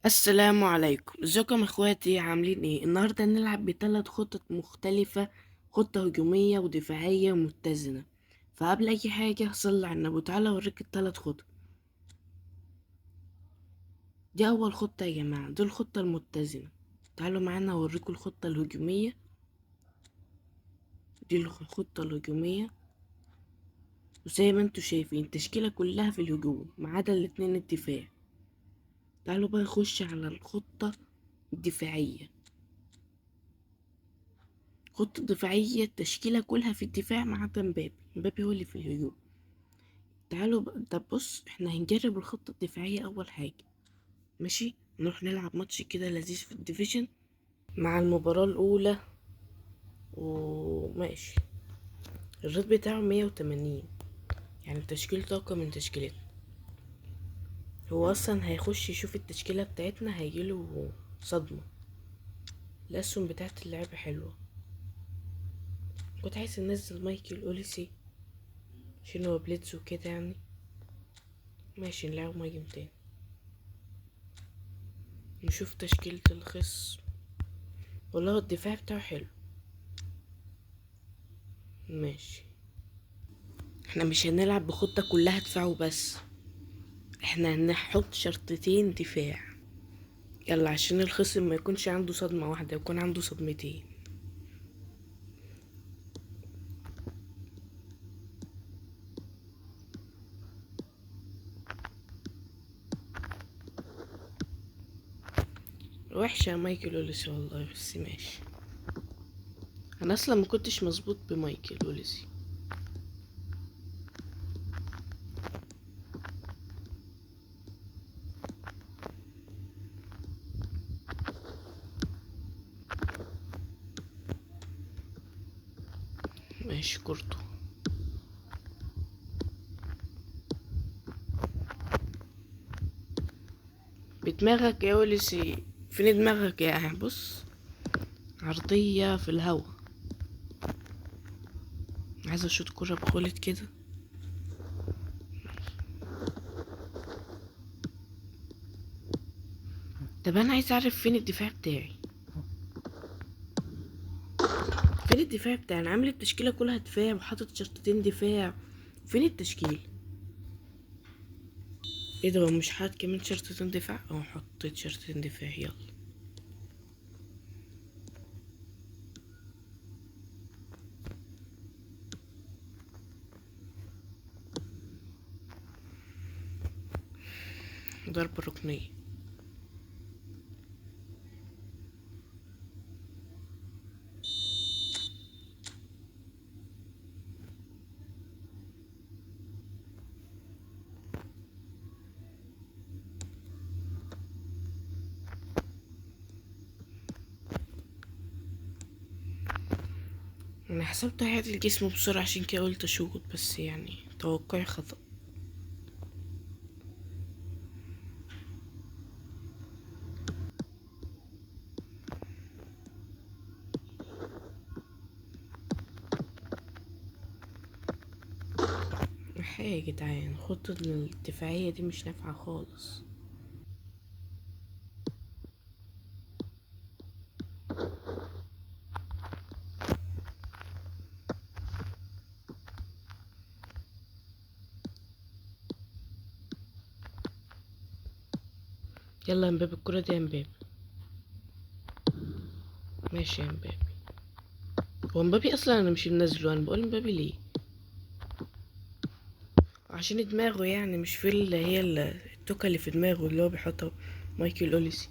السلام عليكم، ازيكم اخواتي؟ عاملين ايه؟ النهارده هنلعب بثلاث خطط مختلفة، خطة هجومية ودفاعية ومتزنة. فقبل اي حاجة صلي على النبي وتعالى اوريك الثلاث خطط. دي اول خطة يا جماعة، دي الخطة المتزنة. تعالوا معانا اوريكم الخطة الهجومية. دي الخطة الهجومية، وزي ما انتوا شايفين التشكيلة كلها في الهجوم ما عدا الاتنين الدفاع. تعالوا بقى نخش على الخطة الدفاعية. خطة دفاعية التشكيلة كلها في الدفاع ما عدا مبابي، مبابي هو اللي في الهجوم. تعالوا طب بص، احنا هنجرب الخطة الدفاعية أول حاجة، ماشي؟ نروح نلعب ماتش كده لذيذ في ال division مع المباراة الأولى، وماشي. ال rate بتاعه 180، يعني تشكيلته أقوى من تشكيلتنا. هو أصلا هيخش يشوف التشكيلة بتاعتنا هيجيله صدمة. الأسهم بتاعت اللعبة حلوة. كنت عايز انزل مايكل اوليسي عشان هو blitz وكده يعني. ماشي، نلعب مهاجم تاني، نشوف تشكيلة الخصم. والله الدفاع بتاعه حلو، ماشي. احنا مش هنلعب بخطة كلها دفاع وبس، احنا هنحط شرطتين دفاع. يلا عشان الخصم ما يكونش عنده صدمة واحدة، يكون عنده صدمتين. وحشة يا مايكل اوليسي والله، بس ماشي. انا اصلا ما كنتش مظبوط بمايكل اوليسي. ماشي كورتو. بدماغك يا اوليسي، فين دماغك يا عم؟ بص، عرضية في الهوا. عايز اشوط كرة بخولت كده. طب انا عايز اعرف فين الدفاع بتاعي، فين الدفاع بتاعي؟ انا عامل التشكيلة كلها دفاع وحاطط شرطتين دفاع، فين التشكيل؟ ايه ده، هو مش حاطط كمان شرطتين دفاع؟ او حطيت شرطتين دفاع. يلا ضربة ركنية. انا حسبت هيعدل جسمه بسرعة عشان كده قلت اشوط، بس توقعي خطأ. احيي يا جدعان، الخطة الدفاعية دي مش نافعة خالص. يلا يا مبابي، الكرة دي يا مبابي. ماشي يا مبابي. هو مبابي اصلا انا مش منزله، انا بقول مبابي ليه؟ عشان دماغه مش في اللي هي التوكة اللي في دماغه اللي هو بيحطها مايكل اوليسي.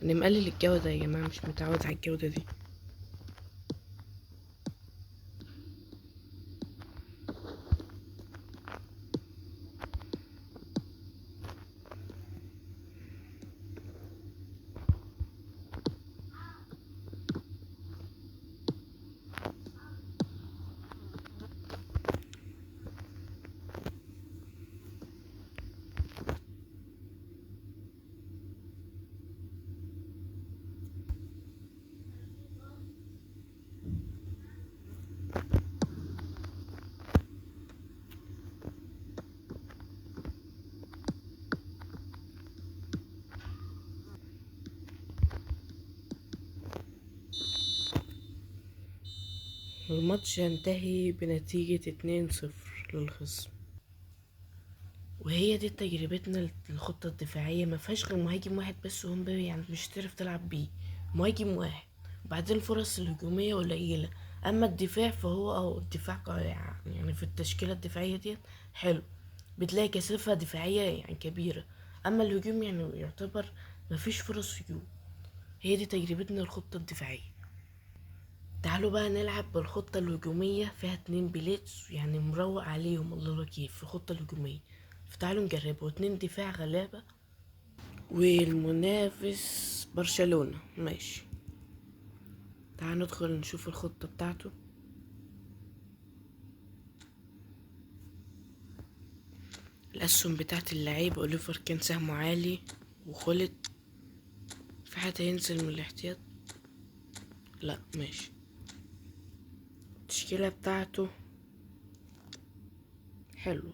انا مقلل الجودة يا جماعة، مش متعود على الجودة دي. الماتش ينتهي بنتيجة 2-0 للخصم. وهي دي تجربتنا للخطة الدفاعية، ما فيهاش غير مهاجم واحد بس وهو مبابي، يعني مش هتعرف تلعب بيه مهاجم واحد. وبعدين الفرص الهجومية قليلة، اما الدفاع فهو الدفاع يعني في التشكيلة الدفاعية دي حلو، بتلاقي كثافة دفاعية يعني كبيرة، اما الهجوم يعني يعتبر مفيش فرص هجوم. هي دي تجربتنا للخطة الدفاعية. تعالوا بقى نلعب بالخطة الهجومية، فيها 2 blitz يعني مروق عليهم الله كيف في الخطة الهجومية، فتعالوا نجربه. 2 دفاع غلابة والمنافس برشلونة. ماشي، تعالوا ندخل نشوف الخطة بتاعته. الأسهم بتاعت اللعيبة، أوليفر كان سهمه عالي وخلد. في حد هينزل من الاحتياط؟ لا. ماشي، التشكيلة بتاعته حلوة.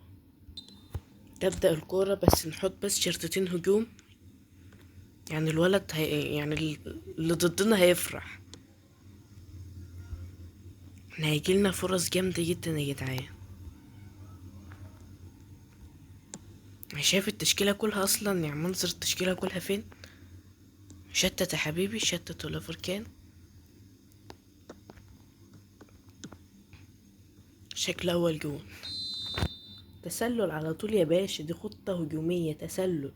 تبدأ الكورة بس نحط بس شرطتين هجوم، يعني الولد هي يعني اللي ضدنا هيفرح. احنا هيجيلنا فرص جامدة جدا يا جدعان. انا شايف التشكيلة كلها اصلا، يعني منظر التشكيلة كلها فين؟ شتت يا حبيبي، شتت اوليفر كان. شكل اول جون تسلل على طول يا باشا، دي خطة هجومية تسلل.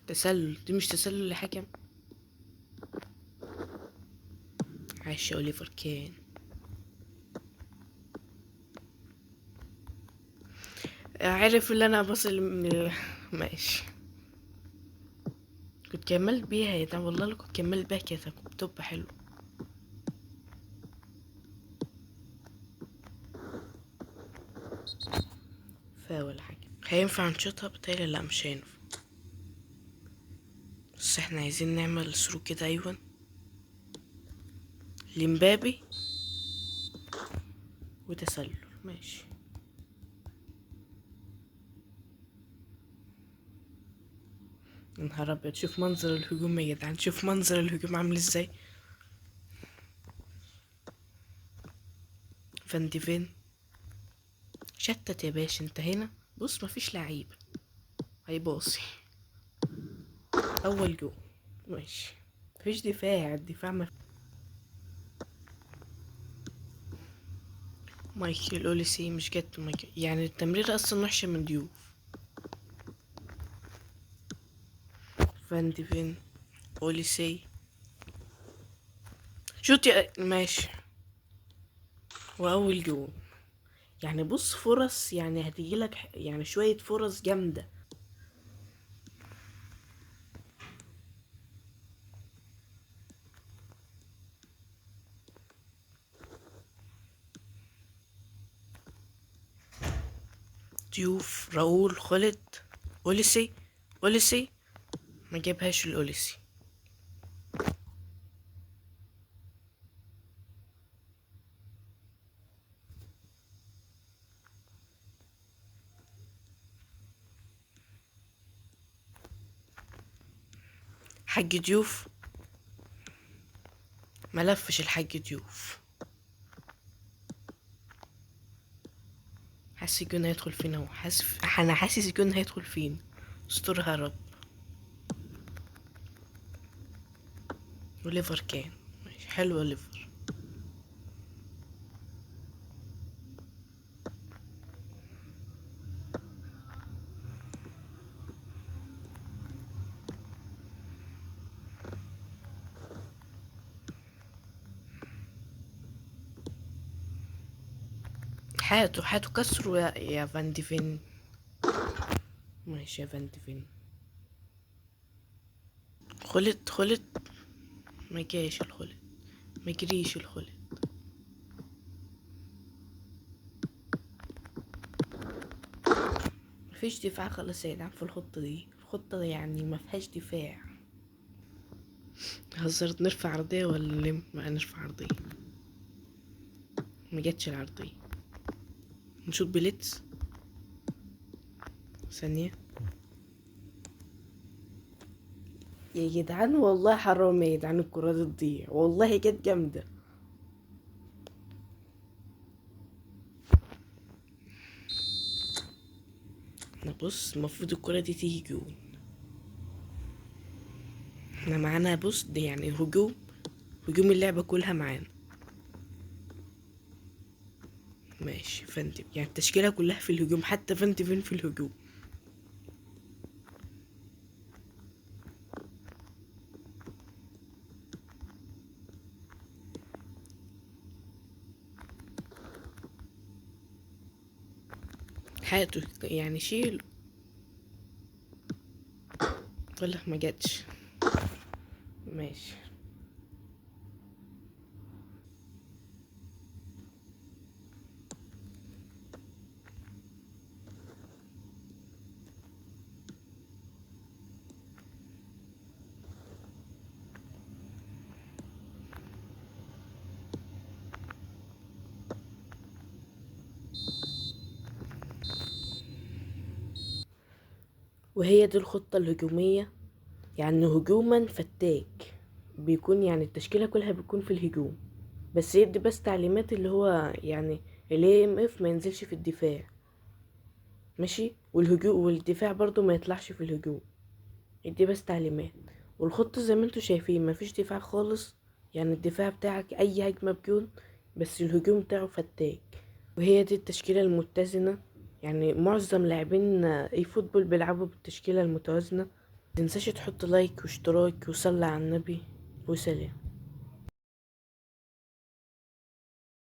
تسلل دي مش تسلل لحكم. عاش يا اوليفر كان. عارف اللي انا بصل من ماشي، كنت كملت بيها يا ده والله، لو كنت كملت بيها كده كنت بتبقى حلو. فاول حاجة هينفع نشوطها؟ بتهيألي لا مش هينفع، بس احنا عايزين نعمل through كده. ايوه لمبابي وتسلل. ماشي، يا نهار ابيض، شوف منظر الهجوم يا جدعان، شوف منظر الهجوم عامل ازاي. فان دي فين شتت يا باشا، انت هنا بص مفيش لعيبه هيباصي. اول جو ماشي، مفيش دفاع، الدفاع ما مايكل اوليسي مش جت مايكل، يعني التمرير اصلا وحشه من ديوف. فان دي فين اوليسي شوت يا ماشي، واول جون. يعني بص فرص، يعني هتجيلك يعني شوية فرص جامدة. ديوف راؤول خالد اوليسي، اوليسي ما جابهاش الاوليسي. حاج ديوف ملفش الحاج ديوف، حاسس الجون هيدخل فينا، هو حاسس، انا حاسس الجون هيدخل فينا. استرها يا رب. وليفر كان ماشي، حلو ليفر. هاتوا هاتوا كسروا يا فان دي فين. ماشي يا فان دي فين. خلت خلت ما جاش الخلت، ما جريش الخلت. مفيش دفاع خالص يا جدعان في الخطة دي، الخطة يعني ما فيهاش دفاع. هزرت نرفع عرضية ولا نلم؟ ما نرفع عرضية، ما جاتش العرضية. نشوط blitz. ثانية يا جدعان، والله حرام يا جدعان الكرة دي تضيع، والله كانت جامدة. بص المفروض الكرة دي تيجي جون. احنا معانا بص دي يعني هجوم اللعبة كلها معانا. ماشي فانتي، يعني التشكيلة كلها في الهجوم، حتى فانتي فين في الهجوم. حياته يعني شيله ولا ما جاتش. ماشي وهي دي الخطة الهجومية، يعني هجوما فتاك بيكون، يعني التشكيلة كلها بتكون في الهجوم، بس يدي بس تعليمات اللي هو يعني ال AMF ما ينزلش في الدفاع، ماشي، والهجوم والدفاع برضو ما يطلعش في الهجوم، يدي بس تعليمات. والخطة زي ما انتوا شايفين ما فيش دفاع خالص، يعني الدفاع بتاعك اي هجمة بجون، بس الهجوم بتاعه فتاك. وهي دي التشكيلة المتزنة، يعني معظم لاعبين eFootball بيلعبوا بالتشكيلة المتوازنة. متنساش تحط like واشتراك وصلي على النبي وسلام.